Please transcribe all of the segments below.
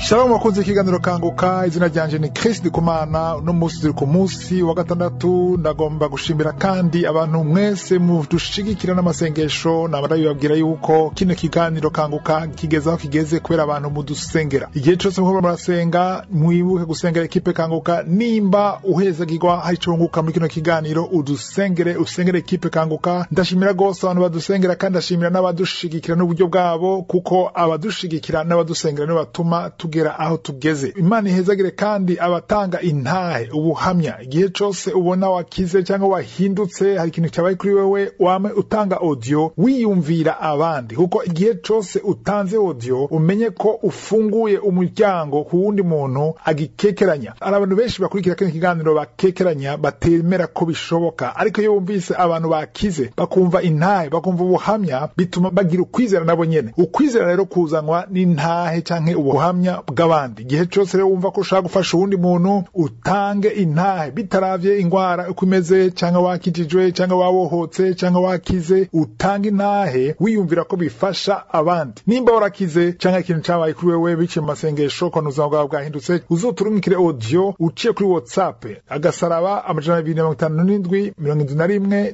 Shalom wakunze ikiganiro Kanguka, izina ryanje ni Chris Ndikumana. Uno munsi turi ku munsi wa gatandatu. Ndagomba gushimira kandi abantu mwese mudushigikira n'amasengesho. Nababwira yuko kino kiganiro Kanguka kigeze aho kigeze kubera abantu mudusengera. Igihe cyose muhora murasenga, mwibuke gusengera ekipe Kanguka. Nimba uhezagirwa, hari ico wunguka muri kino kiganiro, udusengere, usengere ekipe Kanguka. Ndashimira gose abantu badusengera, kandi ndashimira n'abadushigikira n'uburyo bwabo, kuko abadushigikira n'abadusengera nibo batuma tugera aho tugeze. Imana ihezagire kandi abatanga intahe, ubuhamya. Igihe cose ubona wakize cyangwa wahindutse, hari ikintu cyabaye kuri wewe, wame utanga audio wiyumvira abandi, kuko igihe cose utanze audio umenye ko ufunguye umuryango ku wundi muntu agikekeranya. Hari abantu benshi bakurikira kino kiganiro bakekeranya, batemera ko bishoboka, ariko iyo bumvise abantu bakize, bakumva intahe, bakumva ubuhamya, bituma bagira ukwizera nabo nyene. Ukwizera rero kuzanwa n'intahe canke ubuhamya bw'abandi. Igihe cose rero wumva ko ushaka gufasha uwundi muntu, utange intahe, bitaravye ingwara uko imeze, canke wakijijwe, canke wabohotse, canke wakize, utange intahe wiyumvira ko bifasha abandi. Nimba warakize canke ikintu cabaye kuri wewe biciye mu masengesho, ko ubuzima bwawe bwahindutse, uzoturungikire audio uciye kuri WhatsApp *257 71 11 11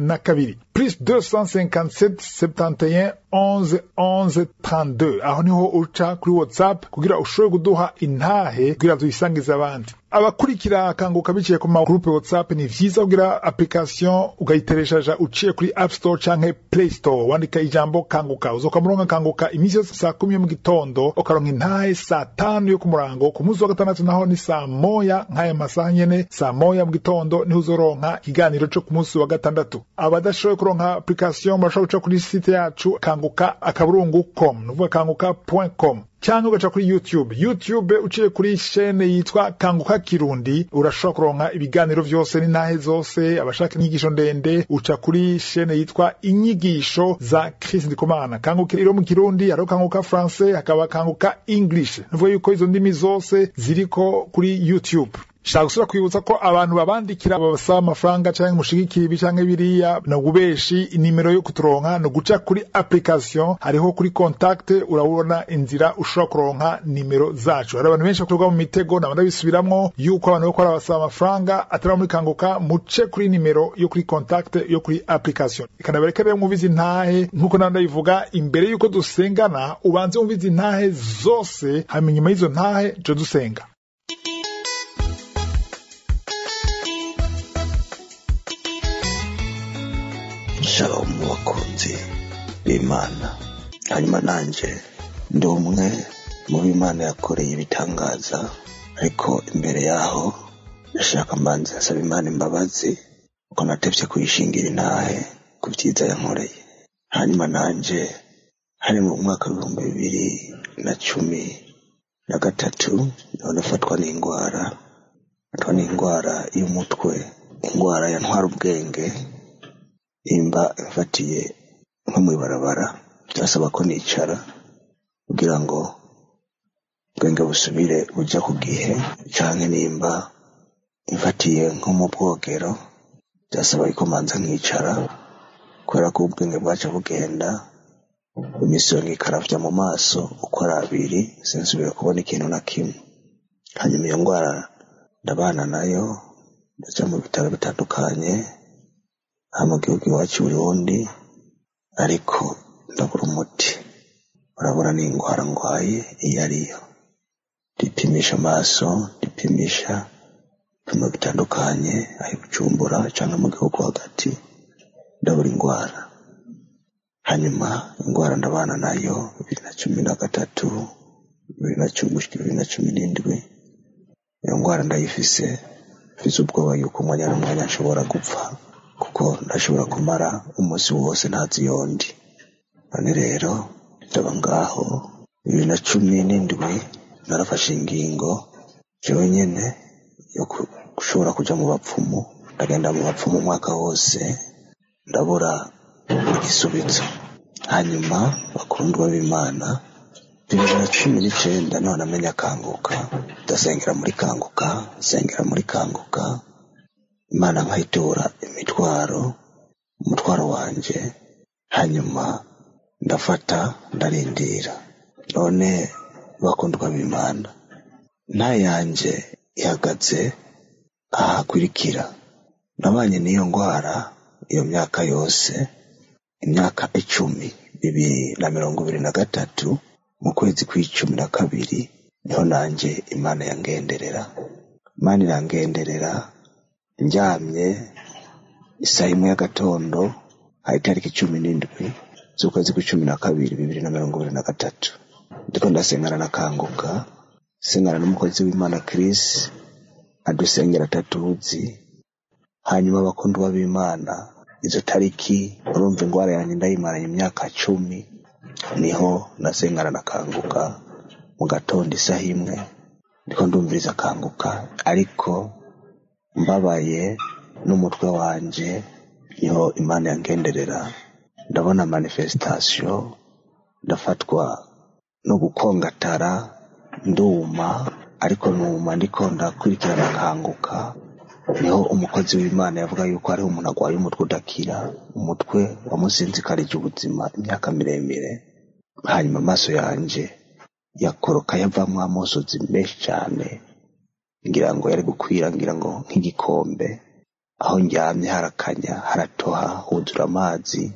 32, +257 71 11 11 32. Aho niho uca kuri WhatsApp kugira ushobore kuduha intahe, kugira tuyisangize abandi. Abakurikira Kanguka biciye ku ma groupe WhatsApp, ni vyiza kugira application ukayitereshaja uciye kuri App Store canke Play Store, wandika ijambo Kanguka, uzoka muronka Kanguka iminsi yose saa 10 yo mu gitondo, ukaronka intahe saa 5 yo ku murango. Ku munsi wa gatandatu naho ni saa 1, nk'aya masaha nyene, saa 1 mu gitondo niho uzoronka ikiganiro co ku munsi wa gatandatu. Abadashoboye kuronka application barashobora guca kuri site yacu kanguka.com, nukuvuga kanguka.com, cyangwa ugaca kuri YouTube. YouTube uciye kuri chaîne yitwa Kanguka Kirundi, urashobora kuronka ibiganiro vyose n'intahe zose. Abashaka inyigisho ndende, uca kuri chaîne yitwa Inyigisho za Chris Ndikumana. Kanguka iro mu Kirundi, hariho Kanguka Français, hakaba Kanguka English. Nuvuga yuko izo ndimi zose ziriko kuri YouTube. Shaka gusubira kwibutsa ko abantu babandikira babasaba amafaranga canke mushigikira ibi canke biriya na ububeshi. Inimero yo kuturonka no guca kuri application, hariho kuri contact, urabona inzira ushobora kuronka nimero zacu. Hari abantu benshi bakorwa mu mitego, nabanda bisubiramwo yuko abantu bakora basaba amafaranga atari muri Kanguka. Muce kuri nimero yo kuri contact yo kuri application. Ikanabereka rero mwumvize intahe nkuko nabanda bivuga imbere yuko dusengana. Ubanze wumvize intahe zose, hanyuma nyuma y'izo ntahe jo dusenga. Shalom bakunzi b'Imana. Hanyuma nanje ndi umwe mu b'Imana yakoreye ibitangaza, ariko imbere yaho ndashaka mbanze nsaba Imana imbabazi ko natevye kuyishingira intahe ku vyiza yankoreye. Hanyuma nanje hari mu mwaka w'2013 niho nafatwa n'ingwara, fatwa n'ingwara y'umutwe, ingwara yantwara ubwenge. Imba mfatiye nko mw'ibarabara, byasaba ko nicara kugira ngo ubwenge busubire buja ku gihe, canke nimba mfatiye nko mu bwogero, byasaba yuko manza nkicara kubera ko ubwenge bwaca bugenda, imisonga ikaravya mu maso uko ari abiri, sinsubire kubona ikintu na kimwe. Hanyuma iyo ngwara ndabana nayo, ndaja mu bitaro bitandukanye aha mu gihugu iwacu i Burundi, ariko ndabura umuti, urabura n'ingwara ngwaye iyo ariyo. Ndipimisha amaso, ndipimisha ibipimo bitandukanye aho i Bujumbura canke mu gihugu hagati, ndabura ingwara. Hanyuma ingwara ndabana nayo 2013, 2010 gushika 2017. Iyo ngwara ndayifise, mfise ubwoba yuko umwanya n'umwanya nshobora gupfa, kuko ndashobora kumara umunsi wose ntazi iyo ndi. None rero ndaba ngaho 2017 narafashe ingingo jewe nyene yo gushobora kuja mu bapfumu. Ndagenda mu bapfumu umwaka wose, ndabura igisubizo. Hanyuma bakundwa b'Imana, 2019 niho namenya Kanguka, ndasengera muri Kanguka, nsengera muri Kanguka, Imana nkayitura imitwaro, umutwaro wanje. Hanyuma ndafata ndarindira, None bakundwa b'Imana, nta yanje ihagaze ahakurikira. Nabanye n'iyo ndwara iyo myaka yose, imyaka 10, 2023 mu kwezi kw'icumi na kabiri niho nanje Imana yangenderera. Imana irangenderera ndyamye isaha 1 y'agatondo, hari itariki 17 z'ukwezi kw'icumi na kabiri 2023. Ndiko ndasengana na Kanguka, sengana n'umukozi w'Imana Chris, adusengera atatuzi. Hanyuma abakundwa b'Imana, izo tariki urumva ingwara yanjye ndayimaranye imyaka 10, niho nasengana na Kanguka mu gatondo isaha 1, ndiko ndumviriza Kanguka, ariko mbabaye n'umutwe wanje. Niho Imana yangenderera, ndabona manifestation, ndafatwa no gukongatara, nduma, ariko numa ndiko ndakurikirana Kanguka. Niho umukozi w'Imana yavuga yuko hariho umuntu agwaye umutwe udakira, umutwe wamusinzikarije ubuzima imyaka miremire. Hanyuma amaso yanje yakoroka yavamwo amosozi menshi cane, ngira ngo yari gukwira, ngira ngo nk'igikombe. Aho ndyamye harakanya, haratoha, huzura amazi,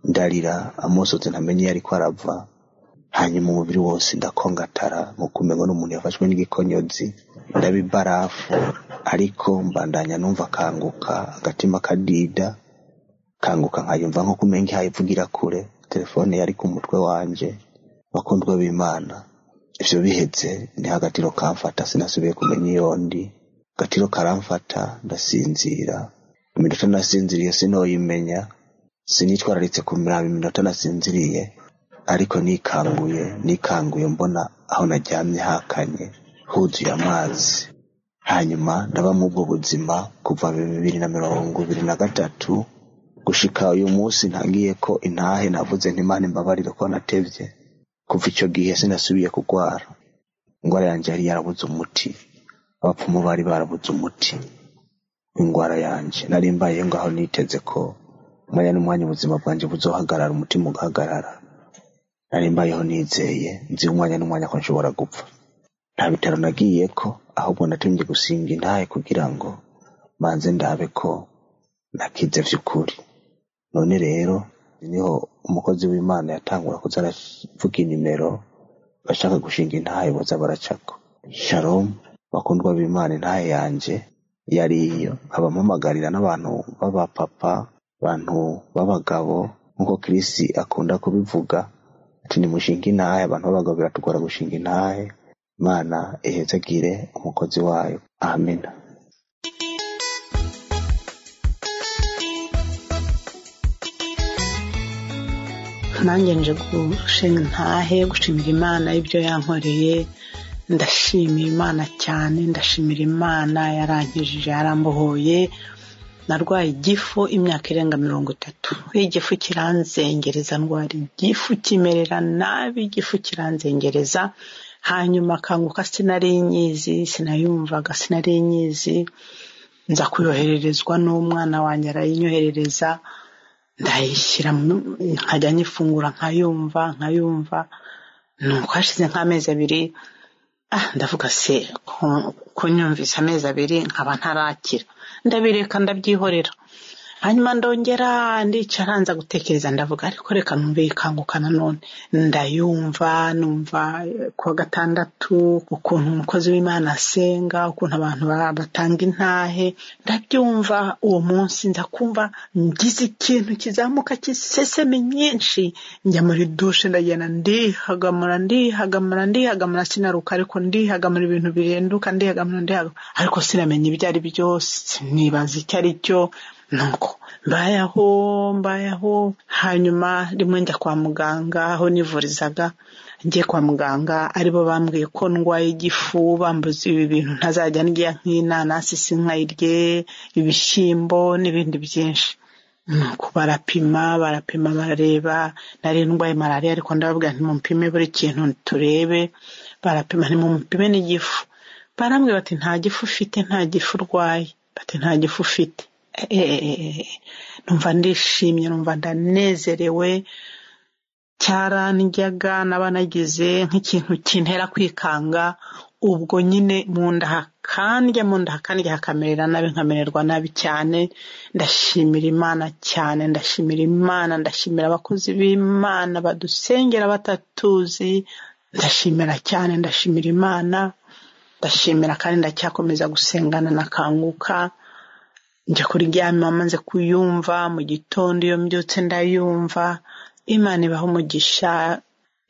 ndarira amosozi ntamenye iyo ariko arava. Hanyuma umubiri wose ndakongatara, nkuko umengo n'umuntu yafashwe n'igikonyozi, ndaba ibarafu, ariko mbandanya numva Kanguka, agatima kadida. Kanguka nkayumva nko kumenga ihayivugira kure, telefone yari ku mutwe wanje. Bakundwa b'Imana, ivyo biheze niho agatiro kamfata, sinasubiye kumenya iyo ndi. Agatiro karamfata, ndasinzira. Iminota nasinziriye sinoyimenya, sinitwararitse kumiraba iminota nasinziriye, ariko nikanguye mbona aho naryamye hakanye, huzuye amazi. Hanyuma ndaba mu ubwo buzima kuva 2023 gushika uyu munsi ntangiye ko intahe navuze nti Imana imbabarire ko natevye. Kuva ico gihe sinasubiye kugwara. Ingwara yanje yari yarabuze umuti, abapfumu bari barabuze umuti w'ingwara yanje. Nari mbaye ngaho niteze ko umwanya n'umwanya ubuzima bwanje buzohagarara, umutima ugahagarara. Nari mbayeho nizeye, nzi umwanya n'umwanya ko nshobora gupfa. Nta bitaro nagiyeko, ahubwo natumye gusinga intahe kugira ngo manze ndabe ko nakize vy'ukuri. None rero niho umukozi w'Imana yatangura kuza aravuga inimero bashaka gushinga intahe boza baracako. Shalom bakundwa b'Imana, intahe yanje yari iyo. Nkaba mpamagarira n'abantu b'abapapa, abantu b'abagabo, nk'uko Chris akunda kubivuga ati nimushinge intahe, abantu b'abagabo biratugora gushinga intahe. Imana ihezagire umukozi wayo. Amina. Nanjye nje gushinga intahe, gushimira Imana ibyo yankoreye. Ndashimira Imana cyane, ndashimira Imana yarankijije, yarambohoye. Narwaye igifu imyaka irenga 30. Igifu kiranzengereza, ndwara igifu kimerera nabi, igifu kiranzengereza. Hanyuma Kanguka sinari nyizi, sinayumvaga, sinari nyizi. Nza kuyohererezwa n'umwana wanjye, arayinyoherereza, ndayishyira, nkajya nyifungura nkayumva. Nuko hashize nk'amezi 2, ndavuga se ko nyumvise amezi 2 nkaba ntarakira, ndabireka ndabyihorera. Hanyuma ndongera ndicara nza gutekereza, ndavuga ariko reka numve Ikanguka nanone. Ndayumva, numva kuwa gatandatu ukuntu umukozi w'Imana asenga, ukuntu abantu batanga intahe, ndabyumva. Uwo munsi nza kumva ngize ikintu kizamuka cy'iseseme nyinshi, njya muri dushe ndagenda ndihagamura, sinaruka, ariko ndihagamura ibintu birenduka, ndihagamura, ariko sinamenya ibyo ari byo, nibaza icyo ari cyo. Nuko mbayaho. Hanyuma rimwe njya kwa muganga aho nivurizaga, ngiye kwa muganga aribo bambwiye ko ndwaye igifu, bambuze ibi bintu ntazajya ndya nk'inanasi, sinkayirye, ibishyimbo n'ibindi byinshi. Nuko barapima barareba, nari ndwaye malariya, ariko ndababwira nti mumpime buri kintu turebe. Barapima, ntimumpime n'igifu. Barambwira bati nta gifu ufite, nta gifu urwaye, bati nta gifu ufite. Numva ndishimye, numva ndanezerewe. Cyarandyaga, naba nagize nk'ikintu kintera kwikanga, ubwo nyine mu nda hakandya, mu nda hakandya, hakamerera nabi, nkamererwa nabi cyane. Ndashimira Imana cyane, ndashimira Imana, ndashimira abakozi b'Imana badusengera batatuzi, ndashimira cyane, ndashimira Imana, ndashimira kandi ndacyakomeza gusengana na Kanguka. Njya kuryama maze kuyumva, mu gitondo iyo mbyutse ndayumva. Imana ibaha umugisha,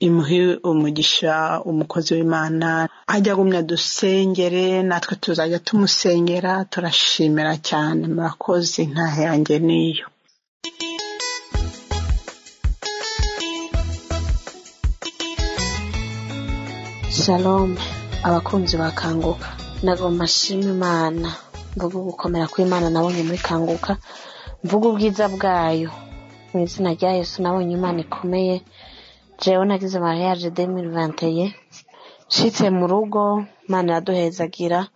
imuhe umugisha umukozi w'Imana, ajya agumya dusengere, natwe tuzajya tumusengera. Turashimira cyane, murakoze. Intahe yanjye niyo. Shalom abakunzi ba Kanguka, nagomba nshima Imana, mvuga ugukomera kw'Imana nabonye muri Kanguka, mvuga ubwiza bwayo mu izina rya Yesu. Nabonye Imana ikomeye. Jewe nagize mariage 2021, nshitse mu rugo Imana iraduhezagira,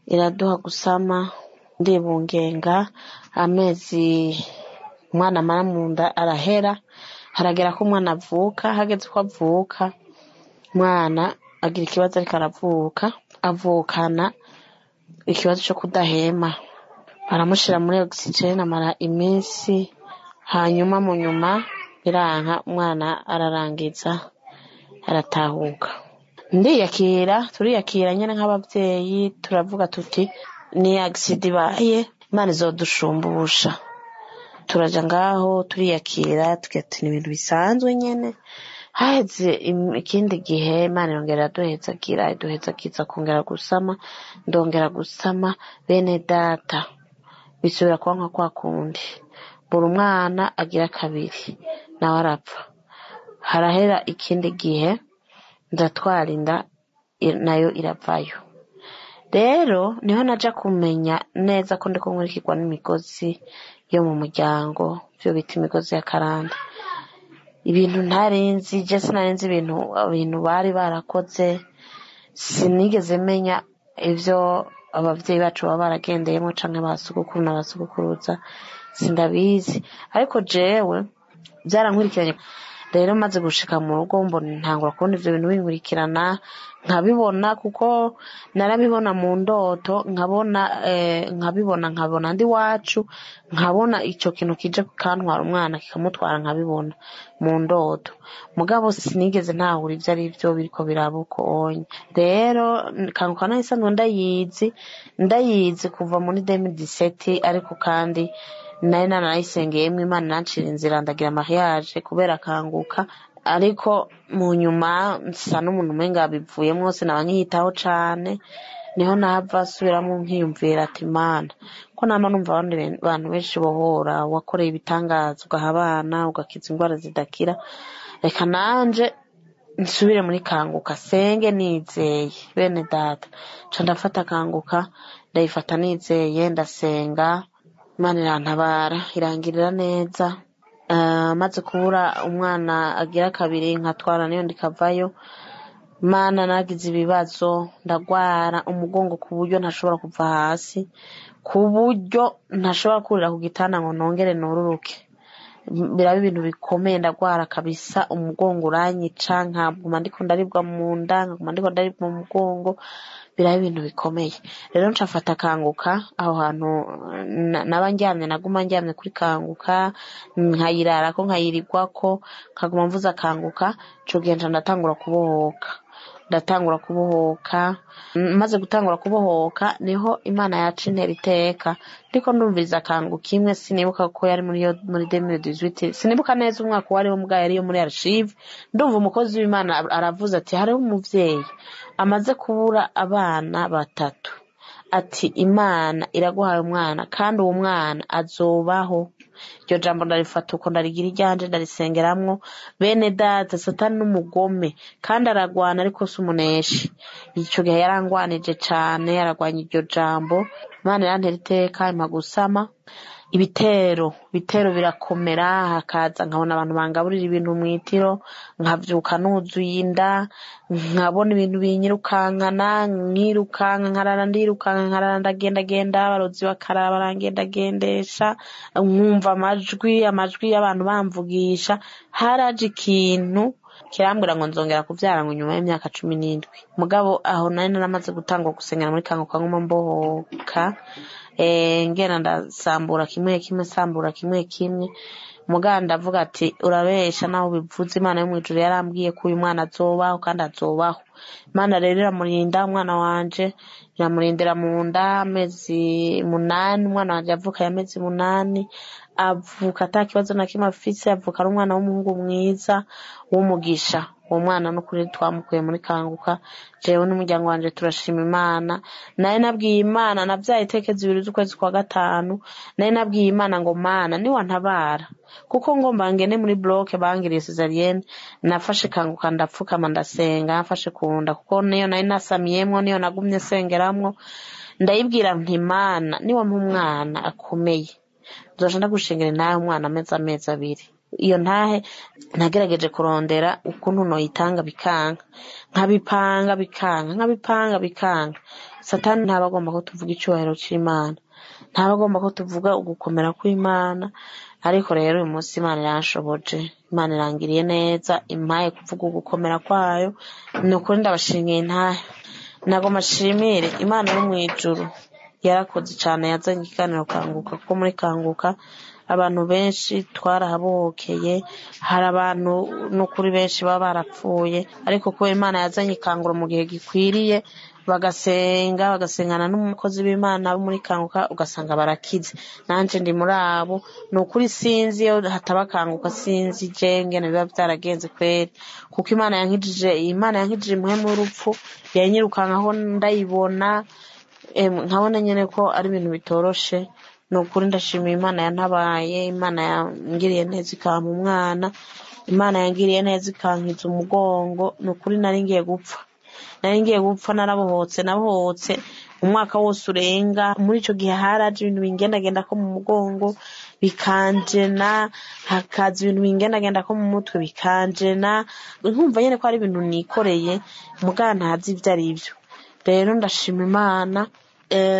iraduha gusama, ndibungenga amezi umwana amara mu nda arahera, haragera ko umwana avuka. Hageze ko avuka, umwana agira ikibazo, ariko aravuka avukana ikibazo cyo kudahema, baramushira muri oxygen amara iminsi, hanyuma mu nyuma biranka, umwana ararangiza aratahuka. Ndiyakira, turiyakira nyine nk'ababyeyi, turavuga tuti ni agisida ibaye, Imana izodushumbusha. Turaja ngaho turiyakira, tugira tuti ni ibintu bisanzwe nyene. Haheze ikindi gihe Imana irongera iraduhezagira, iduhezagiza kongera gusama, ndongera gusama. Bene data, bisubira kuba nka kwa kundi, buri umwana agira kabiri nawe arapfa. Harahera ikindi gihe ndatwara inda, nayo iravayo. Rero niho naja kumenya neza ko ndiko nkurikirwa n'imigozi yo mu muryango, byo bita imigozi y'akarande. Ibintu ntarinzi, je sinarinzi ibintu bari barakoze, sinigeze menya ivyo abavyeyi bacu baba baragendeyemo canke ba sogokuru na ba sogokuruza, sindabizi. Ariko jewe byarankurikiranye. Rero maze gushika mu rugo mbona ntangura kubona ivyo bintu binkurikirana, nkabibona kuko narabibona mu ndoto, nkabona nkabibona, nkabona ndi wacu, nkabona ico kintu kije kantwara umwana kikamutwara, nkabibona mu ndoto. Mugabo sinigeze ntahura ivyo ari vyo biriko biraba uko onye. Rero Kanguka nayo isanzwe ndayizi kuva muri 2017, ariko kandi nari nanayisengeyemwo, Imana inancira inzira ndagira mariage kubera Kanguka. Ariko mu nyuma nsa n'umuntu umenga bivuyemwo, sinaba nkiyitaho cane. Niho nahava asubiramwo nkiyumvira ati Mana, ko nama numva abandi bantu benshi bohora, wakoreye ibitangaza, ugaha abana, ugakiza indwara zidakira, reka nanje nsubire muri Kanguka senge nizeye. Bene data, nca ndafata Kanguka, ndayifata nizeye, ndasenga, Imana irantabara, irangirira neza. Maze kubura umwana agira kabiri nkatwara niyo ndikavayo, Mana nagize ibibazo, ndagwara umugongo ku buryo ntashobora kuva hasi, ku buryo ntashobora kurira ku gitanda ngo nongere nururuke. Biraba ibintu bikomeye, ndagwara kabisa, umugongo uranyica, nkaguma ndiko ndaribwa mu nda, nkaguma ndiko ndaribwa mu mugongo, biraba ibintu bikomeye. Rero nca mfata Kanguka, aho hantu naba ndyamye, naguma ndyamye kuri Kanguka, nkayirarako, nkayirigwako, nkaguma mvuza Kanguka. Ico gihe nca ndatangura kubohoka, ndatangura kubohoka. Maze gutangura kubohoka niho Imana yaca intera iteka. Ndiko ndumviriza Kanguka imwe, sinibuka ko yari muri 2018, sinibuka neza umwaka wariho, mbwa yari yo muri archive. Ndumva umukozi w'Imana aravuze ati hariho umuvyeyi amaze kubura abana batatu, ati Imana iraguhaye umwana kandi uwo mwana azobaho. Iryo jambo ndarifata uko, ndarigira iryanje, ndarisengeramwo. Bene data, Satani n'umugome kandi aragwana, ariko si umuneshi. Ico gihe yarangwanije cane, yaragwanye iryo jambo. Imana irantera iteka, impa gusama. Ibitero birakomera, hakaza nkabona abantu bangaburira ibintu mw'itiro, nkavyuka nuzuye inda, nkabona ibintu binyirukankana, nkirukanka nkarara ndirukanka nkarara ndagendagenda, abarozi bakarara barangendagendesha, nkumva amajwi y'abantu bamvugisha. Haraje ikintu kirambwira ngo nzongera kuvyara ngo nyuma y'imyaka 17. Mugabo aho nari naramaze gutangwa gusengera muri Kanguka nguma mbohoka, ngenda ndasambura kimwe kimwe, sambura kimwe kimwe. Mugabo ndavuga ati urabesha naho ubivuze, Imana yo mw'ijuru yarambwiye ko uyu mwana azobaho kandi azobaho. Imana rero iramurinda umwana wanje, iramurindira mu nda amezi 8. Umwana wanje yavuka amezi 8, avuka ata kibazo na kimwe afise, avuka ari umwana w'umuhungu mwiza w'umugisha. Uwo mwana n'ukuri twamukuye muri Kanguka, jewe n'umuryango wanje turashima Imana. Nari nabwiye Imana, navyaye itariki 2 z'ukwezi kwa 5, nari nabwiye Imana ngo Mana niwantabara, kuko ngomba ngende muri bloke bangiriye cesarienne, nafashe Kanguka ndapfukama ndasenga, mfashe kunda kuko niyo nari nasamiyemwo, niyo nagumye nsengeramwo. Ndayibwira nti Mana niwampa umwana akomeye nzoca ndagushengera nawe umwana amezi 2. Iyo ntahe nagerageje kurondera ukuntu noyitanga bikanka, nkabipanga bikanka, nkabipanga bikanka. Satani ntaba agomba ko tuvuga icyubahiro c'Imana, ntaba agomba ko tuvuga ugukomera kw'Imana. Ariko rero uyu munsi Imana iranshoboje, Imana irangiriye neza, impaye kuvuga ugukomera kwayo. Ni ukuri ndabashimiye ntahe, nagomba nshimire Imana yo mw'ijuru yarakoze cane, yazanye ikiganiro Kanguka, kuko muri Kanguka abantu benshi twarahabokeye, hari abantu n'ukuri benshi baba barapfuye, ariko kubera Imana yazanye ikanguro mu gihe gikwiriye, bagasenga bagasengana n'umukozi w'Imana bo muri Kanguka, ugasanga barakize. Nanje ndi muri abo. Ni ukuri sinzi iyo hataba Kanguka, sinzi je ngene biba vyaragenze kweri, kuko Imana yankijije impwemu y'urupfu, yanyirukankaho ndayibona, nkabona nyene ko ari ibintu bitoroshe. Ni ukuri ndashimiye Imana yantabaye, Imana yangiriye neza ikampa umwana, Imana yangiriye neza ikankiza umugongo. Ni ukuri nari ngiye gupfa, narabohotse, nabohotse umwaka wose urenga. Muri ico gihe haraje ibintu bingendagenda ko mu mugongo bikanjena, hakaza ibintu bingendagenda ko mu mutwe bikanjena, nkumva nyene ko ari ibintu nikoreye mugabo ntazi ivyo ari vyo. Rero ndashima Imana.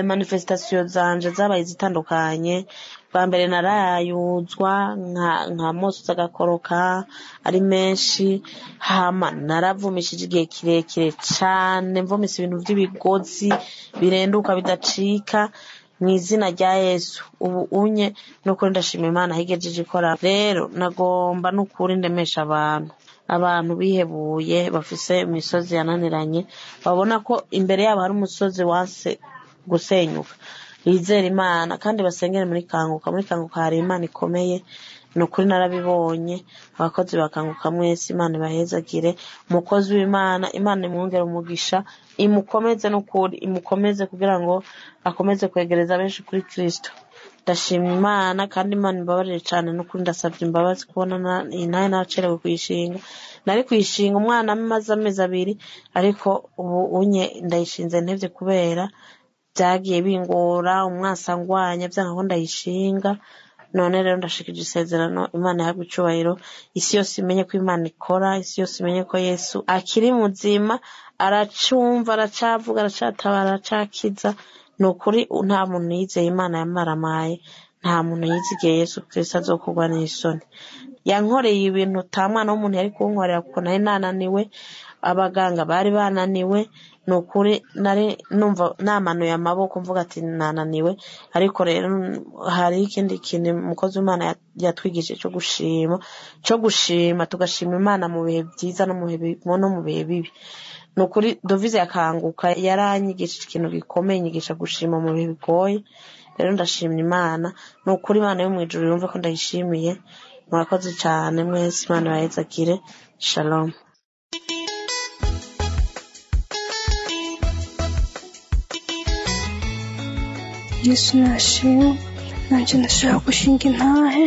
Manifestation zanje zabaye zitandukanye. Bwa mbere narayuzwa nka mosoza agakoroka ari menshi, hama naravumishije igihe kirekire cane, mvumisa ibintu vy'ibigozi birenduka bidacika mw'izina rya Yesu. Ubu unye nukuri ndashima Imana higejeje ikora. Rero nagomba nukuri ndemesha abantu bihebuye bafise imisozi yananiranye, babona ko imbere yabo hari umusozi wanse gusenyuka, bizere Imana kandi basengere muri Kanguka. Muri Kanguka hari Imana ikomeye, ni ukuri narabibonye. Abakozi bakanguka mwese Imana ibahezagire. Umukozi w'Imana, Imana imwongere umugisha, imukomeze n'ukuri, imukomeze kugira ngo akomeze kwegereza benshi kuri Kristo. Ndashima Imana kandi Imana imbabarire cane, n'ukuri ndasavye imbabazi kubona intahe nacerewe kuyishinga. Nari kuyishinga umwana amaze amezi 2, ariko ubu unye ndayishinze ntevye kubera vyagiye bingora, umwasa ngwanya vyanka ko ndayishinga. None rero ndashikije isezerano, Imana ihabwe icubahiro, isi yose imenye ko Imana ikora, isi yose imenye ko Yesu akiri muzima, aracumva, aracavuga, aracatabara, aracakiza. Ni ukuri nta muntu yizeye Imana yamaramaye, nta muntu yizigiye Yesu Kristo azokorwa n'isoni. Yankoreye ibintu ta mwana w'umuntu yari kunkorera, kuko nari nananiwe, abaganga bari bananiwe. Ni ukuri nari numva namanuye amaboko mvuga ati nananiwe. Ariko rero hari ikindi kintu umukozi w'Imana yatwigishije cyo gushima, tugashima Imana mu bihe byiza no mu bihe bibi. Ni ukuri Dovize yakanguka yaranyigishije ikintu gikomeye, inyigisha gushima mu bihe bigoye. Rero ndashimye Imana, ni ukuri Imana yo mw'ijuru yumve ko ndayishimiye. Murakoze cyane mwese, Imana ibahezagire. Shalom. Yesu nashimwe, nanje ndashaka gushinga intahe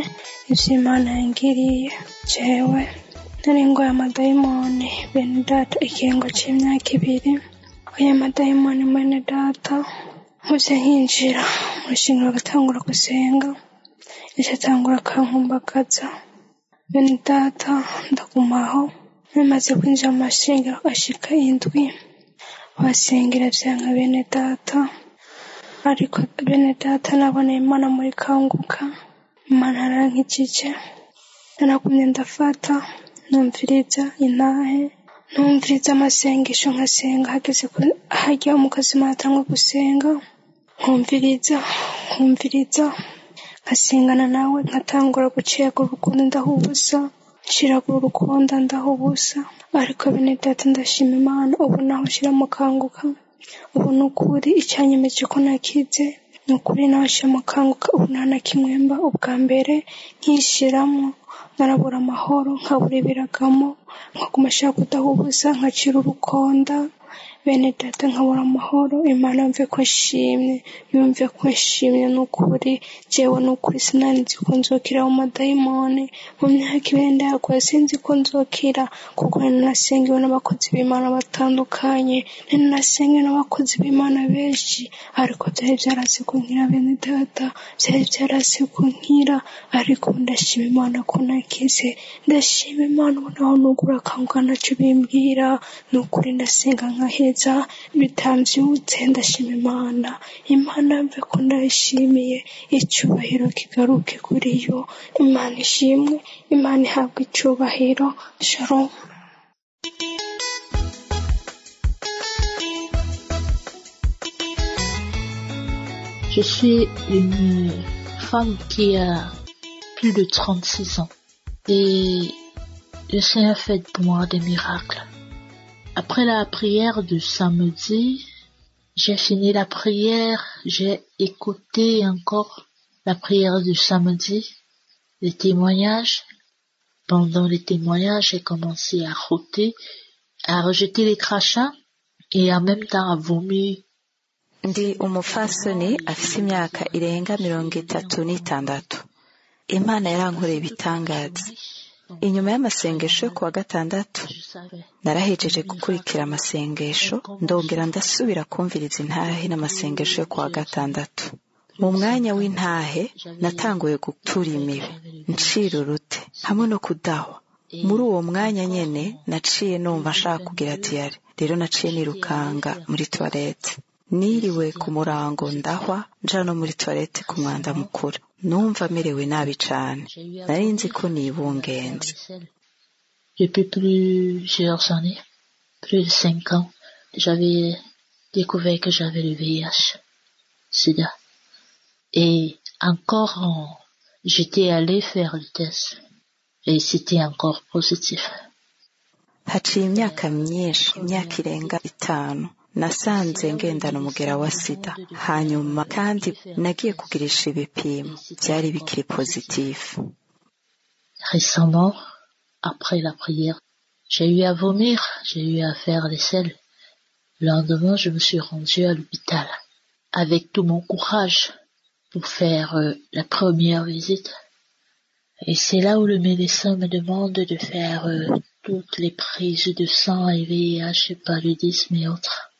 ivyo Imana yangiriye. Jewe nari ngwaye amadayimoni bene data ikiringo c'imyaka 2. Ayo madayimoni mwene data nkuze nkinjira mu rushengero bagatangura gusenga, Icatangura kankumbagaza. Bene data, ndagumaho bimaze kwinjira mu mashengero ashika 7, basengera vyanka bene data. Ariko bene data, naboneye Imana muri Kanguka, Imana yarankijije. Naragumye ndafata, numviriza intahe, numviriza amasengesho, nkasenga hageze harya umukozi Imana atangwa gusenga, nkumviriza, nkumviriza, nkasengana nawe, nkatangura gucegura urukundo ndaha ubusa, nshiragura urukundo ndaha ubusa. Ariko bene data, ndashima Imana, ubu naho nshira mu Kanguka, ubu ni ukuri icyanyemeje ko nakize, ni ukuri naho nshira mu Kanguka, ubu nta na kimwe mba. Ubwa mbere nkishiramo narabura amahoro, nkabura ibiragamo, nkaguma nshaka kudaha ubusa, nkacira urukonda. Bene data, nkabura amahoro. Imana yumve ko nshimye, yumve ko nshimye. Ni ukuri jewe, ni ukuri sinari nzi ko nzokira mu madayimoni. Mu myaka 2 ndayaguye, sinzi ko nzokira, kuko nari narasengewe n'abakozi b'Imana batandukanye, nari narasengewe n'abakozi b'Imana benshi, ariko byari byarase ko nkira. Bene data, byari byarase ko nkira, ariko ndashima Imana ko nakize. Ndashima Imana, ubu naho nugura Kanguka ntacyo bimbwira. Ni ukuri ndasenga nkaheza bitambyutse. Ndashima Imana, Imana mve ko ndayishimiye, icyubahiro kigaruke kuri yo. Imana ishimwe, Imana ihabwe icyubahiro. Shalom. Je suis une femme qui a plus de 36 ans et le Seigneur fait pour moi des miracles. Après la prière de samedi, j'ai fini la prière, j'ai écouté encore la prière du samedi, les témoignages. Pendant les témoignages, j'ai commencé à rôter, à rejeter les crachats et en même temps à vomir. Ndi umupfasoni afise imyaka irenga 36. Imana yarankoreye ibitangaza. Inyuma y'amasengesho yo kuwa gatandatu, narahejeje gukurikira amasengesho, ndongera ndasubira kumviriza intahe n'amasengesho yo kuwa gatandatu. Mu mwanya w'intahe natanguye gutura imibe, ncira urute hamwe no kudahwa. Muri uwo mwanya nyene naciye numva nshaka kugira diyare, rero naciye nirukanga muri toilette. Niriwe ku murango ndahwa, nja no muri toilette ku mwanda mukuru. Numva merewe nabi cane, nari nzi ko nibungenze. Depuis plusieurs années, plus de 5 ans, j'avais découvert que j'avais le VIH, SIDA. Et encore, j'étais allée faire le test et c'était encore positif. Haciye imyaka myinshi, imyaka irenga 5, nasanze ngendana umugera wa sida. Hanyuma kandi nagiye kugirisha ibipimo, byari bikiri pozitifu. Récemment, après la prière, j'ai eu à vomir, j'ai eu à faire les selles. Le lendemain, je me suis rendue à l'hôpital avec tout mon courage pour faire la première visite. Et c'est là où le médecin me demande de faire toutes les prises de sang et VIH, paludisme et autres.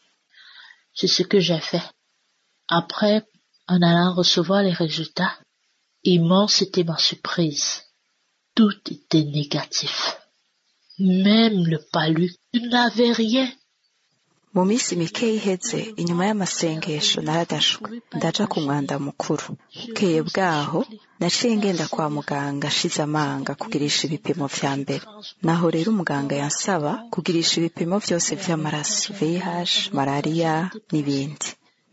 C'est ce que j'ai fait. Après, en allant recevoir les résultats, immense était ma surprise. Tout était négatif. Même le palu n'avait rien. Mu minsi mike iheze, inyuma y'amasengesho, naradashwe, ndaja ku mwanda mukuru. Bukeye bwaho naciye ngenda kwa muganga ashize amanga kugirisha ibipimo vya mbere. Naho rero umuganga yansaba kugirisha ibipimo vyose vy'amaraso, VIH, malariya n'ibindi.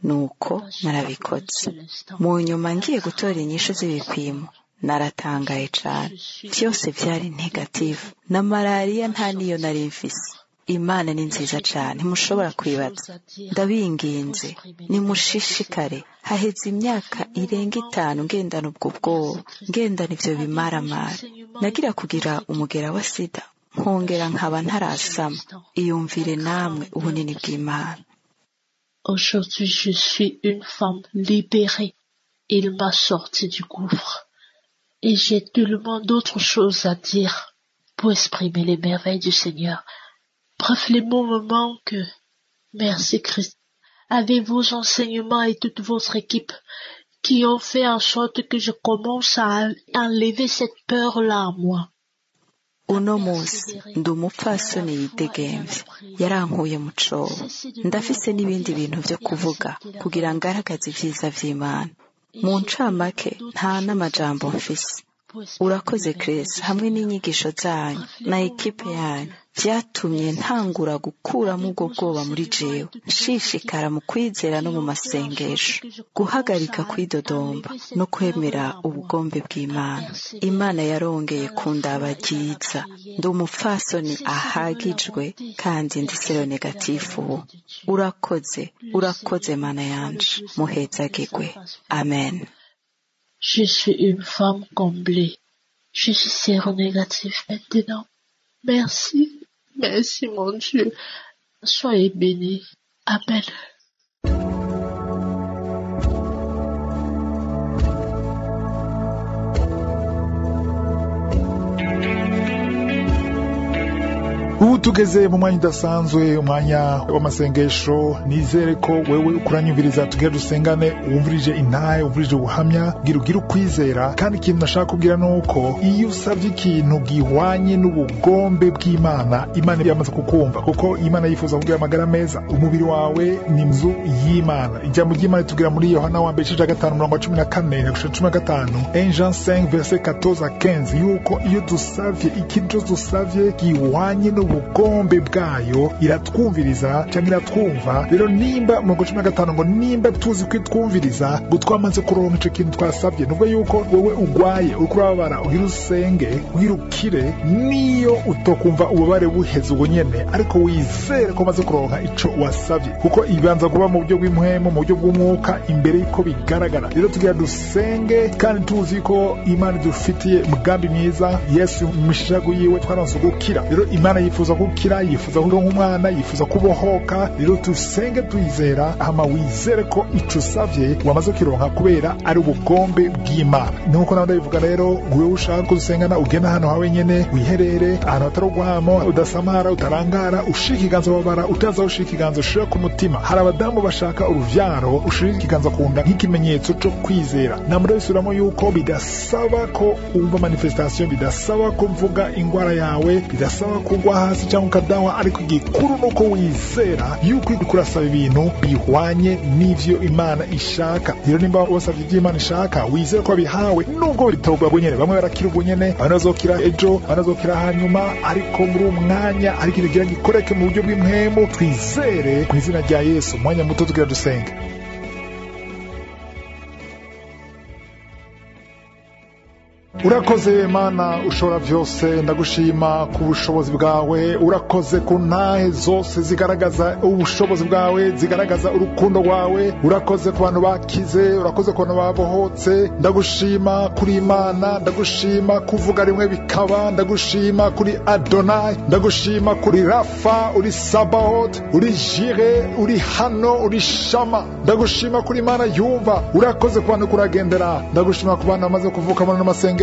Nuko narabikoze. Mu nyuma ngiye gutora inyishu z'ibipimo, naratangaye cane, vyose vyari négatives, na malariya nta niyo nari mfise. Imana ni nziza cane, ntimushobora kwibaza. Ndabinginze nimushishikare. Haheze imyaka irenga 5 ngendana ubwo bwoba, ngendana ivyo bimaramara. Nagira kugira umugera wa sida, nkongera nkaba ntarasama. Iyumvire namwe ubunini bw'Imana. Aujourd'hui, je suis une femme libérée. Il m'a sorti du gouffre. Et j'ai tellement d'autres choses à dire pour exprimer les merveilles du Seigneur. Bref, les mots me manquent. Merci Christ. Avec vos enseignements et toute votre équipe, qui ont fait en sorte que je commence à enlever cette peur-là en moi. Uno munsi ndi umupfasoni yidegemvye, yarankuye mu cobo. Ndafise n'ibindi bintu vyo kuvuga kugira ngaragaze ivyiza vy'Imana. Mu ncamake nta n'amajambo mfise. Urakoze Chris hamwe n'inyigisho zanyu na ekipe yanyu vyatumye ntangura gukuramo ubwo bwoba muri jewe, nshishikara mu kwizera no mu masengesho, guhagarika kwidodomba no kwemera ubugombe bw'Imana. Imana yarongeye kundaba ryiza, ndi umupfasoni ahagijwe kandi ndi seronegatifu ubu. Urakoze, urakoze Mana yanje, muhezagirwe. Amen. Je suis une femme comblée. Je suis séronégatif maintenant. Merci, merci mon Dieu. Soyez bénis. Amen. Ubu tugeze mu mwanya udasanzwe, umwanya w'amasengesho. Nizere ko wewe ukuranyumviriza, tugere dusengane, wumvirije intahe, wumvirije ubuhamya, bwira ugire ukwizera. Kandi ikintu nashaka kubwira ni uko iyo usabye ikintu gihwanye n'ubugombe bw'Imana, Imana yamaze kukumva, kuko Imana yifuza kugira amagara meza. Umubiri wawe ni inzu y'Imana. Ijambo ry'Imana ritubwira muri Yohana wa mbere igice ca 5 umurongo wa 14 na gushika 15, 1 Jean 5 verset 14 à 15, yuko iyo dusavye ikintu cose dusavye gihwanye n'ubugombe bwayo, iratwumviriza cyangwa iratwumva. Rero nimba umurongo 15 ngo nimba tuzi ko itwumviriza, ngo twamaze kuronka ico kintu twasavye. Nubwo yuko wewe ugwaye, uriko urababara, ugira usenge, ugira ukire, niyo utokumva ububabare buheze ubwo nyene, ariko wizere ko umaze kuronka ico wasavye, kuko ibanza kuba mu buryo bw'impwemu, mu buryo bw'umwuka, imbere yuko bigaragara. Rero tugira dusenge kandi tuzi ko Imana idufitiye umugambi mwiza. Yesu mu mishago yiwe twaronse gukira. Rero Imana yifuza gukira, yifuza kuronka umwana, yifuza kubohoka. Rero dusenge tuyizera, hama wizere ko ico usavye wamaze kukironka, kubera ari ubugombe bw'Imana. Nuko nawe ndabivuga rero, wewe ushaka gusengana, ugenda ahantu hawe nyene, wiherere ahantu hatari urwamo, udasamara, utarangara, ushira ikiganza wabara, utaza ushira ikiganza ushira ku mutima. Hari abadamu bashaka uruvyaro, ushira ikiganza ku nda nk'ikimenyetso co kwizera. Namara bisubiramo yuko bidasaba ko wumva manifestation, bidasaba ko mvuga ingwara yawe, bidasaba kugwa hasi cyangwa ukadawa, ariko igikuru nuko wizera yuko uriko urasaba ibintu bihwanye n'ivyo Imana ishaka. Rero nimba wasavye ivyo Imana ishaka, wizere ko bihawe, nubwo bitogwa ubwo nyene. Bamwe barakira ubwo nyene, abandi bazokira ejo, abandi bazokira hanyuma, ariko muri uwo mwanya ariko ikintu kigira gikoreke mu buryo bw'impwemu. Twizere ku izina rya Yesu. Umwanya muto tugira dusenge. Urakoze Mana ushobora vyose, ndagushima ku bushobozi bwawe. Urakoze ku ntahe zose zigaragaza ubushobozi bwawe, zigaragaza urukundo rwawe. Urakoze ku bantu bakize, urakoze ku bantu babohotse. Ndagushima kuri Imana, ndagushima kuvuga rimwe bikaba, ndagushima kuri Adonai, ndagushima kuri Rafa, uri Sabaoth, uri Jire, uri hano, uri Shama. Ndagushima kuri Imana yumva. Urakoze ku bantu kuragendera, ndagushima ku bantu bamaze kuvuka muri amasengesho.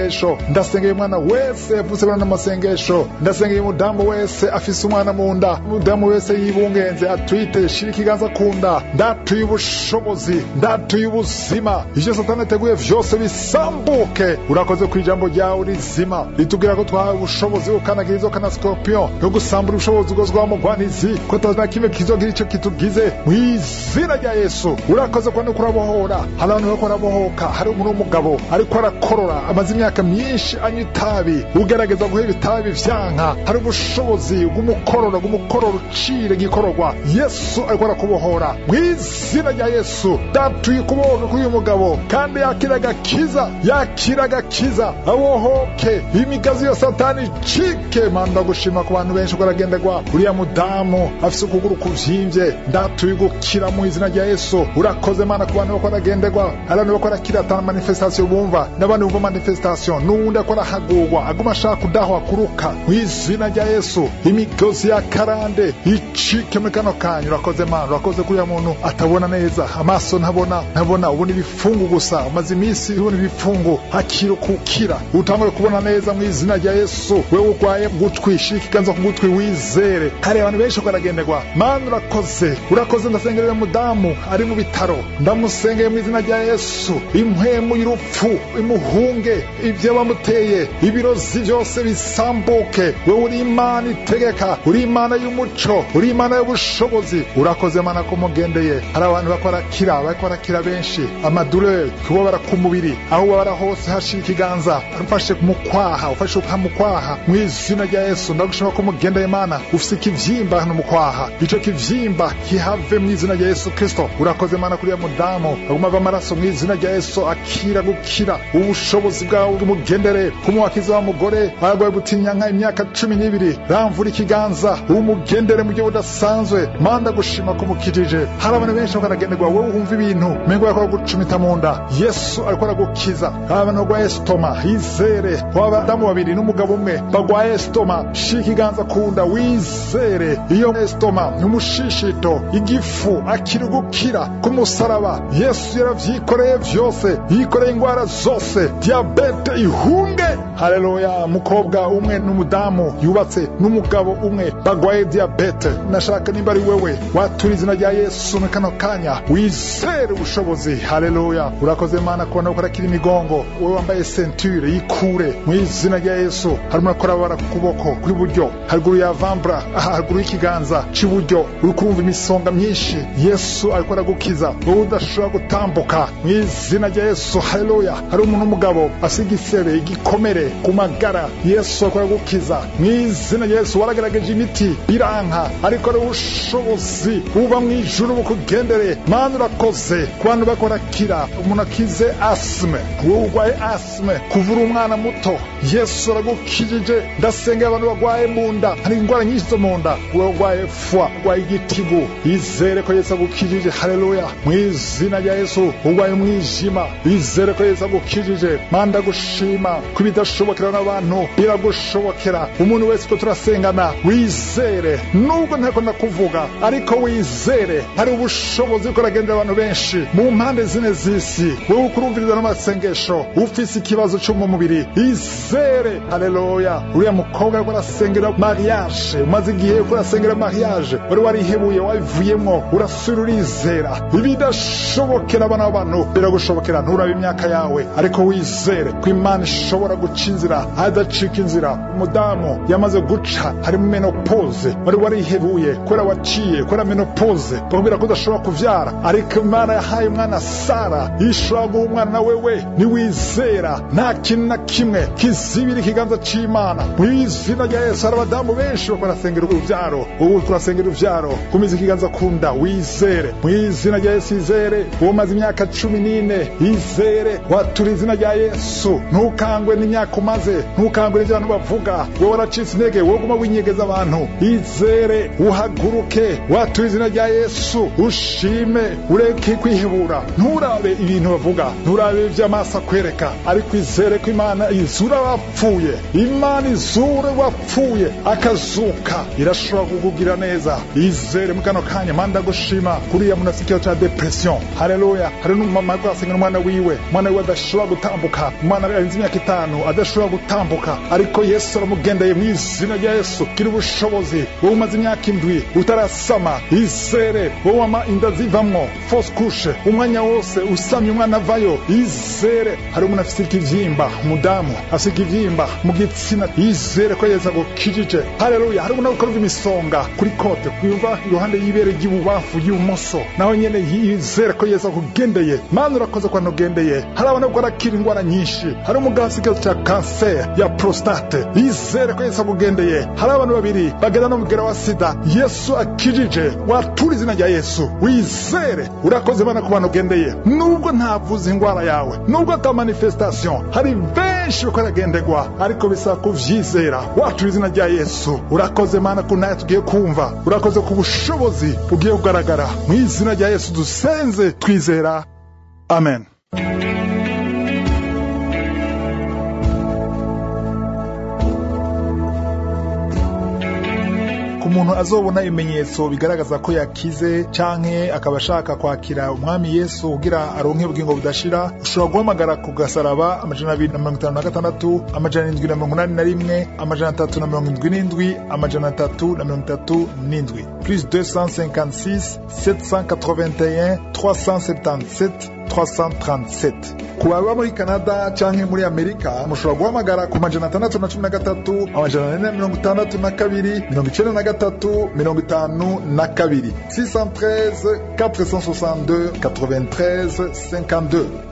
Ndasengeye umwana wese yavutse muri amasengesho, ndasengeye umudamu wese afise umwana mu nda, umudamu wese yibungenze atwite, shira ikiganza ku nda. Ndatuye ubushobozi, ndatuye ubuzima, ivyo Satani ateguye vyose bisambuke. Urakoze ku ijambo ryawe rizima ritubwira ko twahawe ubushobozi bwo inzoka na scorpion, no gusambura ubushobozi bwose bw'abamugwanizi, ko ata na kimwe kizogira ico kitugize mu izina rya Yesu. Urakoze ko kurabohora, hari abantu bariko barabohoka. Hari umuntu w'umugabo ariko arakorora, amaze imyaka myinshi anywa itabi, ugerageza guheba itabi vyanka. Hari ubushobozi bw'umukororo, bw'umukororo ucire gikororwa. Yesu ariko arakubohora mu izina rya Yesu. Datuye kubohoka kuri uyu mugabo, kandi yakira agakiza, yakira agakiza, abohoke imigazi ya Satani icike. Mana ndagushima ku bantu benshi baragenderwa. Uriya mudamu afise ukuguru kuvyimvye, ndatuye gukira mu izina rya Yesu. Urakoze Mana ku bantu bariko baragenderwa. Hari abantu bariko barakira ata manifestation bumva, n'abandi bumva manifestation. constipation, n'uwundi akora hagurwa aguma ashaka kudahwa kuruka, mu izina rya Yesu imigozi ya karande icike muri kano kanya. Urakoze Mana, urakoze kuriya muntu atabona neza, amaso ntabona, ubona ibifungu gusa, umaze iminsi ubona ibifungu, hakira kukira, utangure kubona neza mu izina rya Yesu. Wewe urwaye gutwi, shira ikiganza ku gutwi wizere. Hari abantu benshi baragenderwa. Mana urakoze, urakoze. Ndasengerera mudamu ari mu bitaro, ndamusengeye mu izina rya Yesu, impwemu y'urupfu imuhunge, ibyo bamuteye ibirozi byose bisambuke. Wewe uri Imana itegeka, uri Imana y'umuco, uri Imana y'ubushobozi. Urakoze Mana ko mugendeye. Hari abantu bakorakira benshi, amadureur, kubabara ku mubiri, aho ubabara hose hashira ikiganza, ufashe mu kwaha, ufashe mu kwaha, mu izina rya Yesu ndagushima ko mugendeye. Mana ufise ikivyimba hano mu kwaha, ico kivyimba kihave mu izina rya Yesu Kristo. Urakoze Mana kuriya mudamu aguma ava amaraso, mu izina rya Yesu akira gukira, ubushobozi bwawe bumugendere. Kumuwakiza wa mugore arwaye butinyanka imyaka 12, ramvura ikiganza umugendere mu buryo budasanzwe. Mana gushima ko mukijije. Hari abantu benshi bakaragenderwa, wowe wumva ibintu mengo yakora gucumita mu nda, Yesu ariko aragukiza. Hari abantu barwaye estoma, izere, abadamu babiri n'umugabo umwe barwaye estoma, shira ikiganza ku nda wizere. Iyo estoma n'umushishito, igifu, akiri gukira ku musaraba. Yesu yaravyikoreye vyose, yikoreye ingwara zose, diabete ihunge. Haleluya. Mukobwa umwe n'umudamu yubatse n'umugabo umwe bagwaye diabete, nashaka nimba ari wewe watura izina rya Yesu muri kano kanya, wizere ubushobozi. Haleluya. Urakoze Mana kubona ukorakira imigongo, wowe wambaye ceinture yikure mu izina rya Yesu. Harimo akorabara ku kuboko kw'iburyo, haruguru ya vambra, haruguru y'ikiganza c'iburyo, uri kumva imisonga myinshi, Yesu ariko aragukiza. Wowe udashobora gutambuka mu izina rya Yesu. Haleluya. Hari umuntu w'umugabo asiga isebe igikomere ku magara, Yesu ariko aragukiza mu izina rya Yesu. Waragaragaje imiti biranka, ariko ari ubushobozi buba mu ijuru bukugendere. Mana urakoze ku bantu bakorakira. Umuntu akize asime, wowe urwaye asime kuvura umwana muto, Yesu aragukijije. Ndasengera abantu barwaye mu nda, hari indwara nyinshi zo mu nda, wowe urwaye fwa, urwaye igitigu, izere ko Yesu agukijije. Haleluya. Mu izina rya Yesu. Urwaye umwijima, izere ko Yesu agukijije. Mana ndagushima ko ibidashobokera n'abantu biragushobokera. Umuntu wese ko turasengana wizere, nubwo ntako ndakuvuga, ariko wizere hari ubushobozi bwo kuragendera abantu benshi mu mpande zine z'isi. Wewe ukurumviriza n'amasengesho, ufise ikibazo cyo mu mubiri, izere. Haleluya. Uriya mukobwa ariko arasengera mariage, umaze igihe uriko urasengera mariage, wari warihebuye, wabivuyemwo, urasubira urizera. Ibidashobokera abana b'abantu biragushobokera. Nturabe imyaka yawe, ariko wizere ko Imana ishobora guca inzira ahadacika inzira. Umudamu yamaze guca harimo menopause, wari warihebuye kubera waciye kubera menopause, bakubwira ko udashobora kuvyara, ariko Imana yahaye umwana Sara, ishobora guha umwana wewe niwizera. Nta kintu na kimwe kizibira ikiganza c'Imana mu izina rya Yesu. Hari abadamu benshi bakora barasengera uruvyaro, wowe urasengera uruvyaro, kumiza ikiganza kunda wizere mu izina rya Yesu. Izere. Wowe umaze imyaka 14, izere, watura izina rya Yesu. Ntukangwe n'imyaka umaze, ntukangwe n'ivyo abantu bavuga, wowe waracitse intege, wowe guma winyegeza abantu. Izere, uhaguruke, watura izina rya Yesu, ushime, ureke kwihebura. Nturabe ibintu bavuga, nturabe ivy'amaso akwereka, ariko izere ko Imana izura abapfuye. Imana izura wapfuye akazuka, irashobora kukugira neza. Izere mu kano kanya. Mana ndagushima kuriya muntu afite ikibazo ca depression. Haleluya. Hari n'umumama ariko arasengera umwana wiwe, umwana wiwe adashobora gutambuka, umwana arenze imyaka 5 adashobora gutambuka, ariko Yesu aramugendeye mu izina rya Yesu. Gira ubushobozi. Wowe umaze imyaka 7 utarasama, izere. Wowe wama inda zivamwo, fausse couche, umwanya wose usamye umwana avayo, izere. Hari umuntu afite ikivyimba, umudamu afite ikivyimba mu gitsina, izere ko Yesu agukijije. Haleluya. Hari umuntu ukora imisonga kuri kote, kuyumva iruhande y'ibere ry'ibubamfu y'ubumoso, nawe nyene yizere ko Yesu akugendeye. Mana urakoze ko anugendeye. Hari abantu barakira ingwara nyinshi. Hari umugabo afite ikibazo ca kanseri ya prostate, izere ko Yesu akugendeye. Hari abantu babiri bagenda n'umugera wa sida, Yesu akijije. Watura izina rya Yesu, wizere. Urakoze Mana ku bantu ugendeye, nubwo ntavuze ingwara yawe, nubwo ata manifestation, hari benshi bakoragendegwa, ariko bisaba kuvyizera. Watura izina rya Yesu. Urakoze Mana ku naye tugiye kumva, urakoze ku bushobozi bugiye kugaragara. Mu izina rya Yesu dusenze twizera, amen. Ku muntu azobona ibimenyetso bigaragaza ko yakize canke akaba ashaka kwakira Umwami Yesu kugira aronke ubugingo budashira, ushobora guhamagara ku gasaraba 256 781 377 337 plus 256 781 377 337. Ku baba muri Canada canke muri Amerika, mushobora guhamagara ku 613 462 93 52, 613 462 93 52.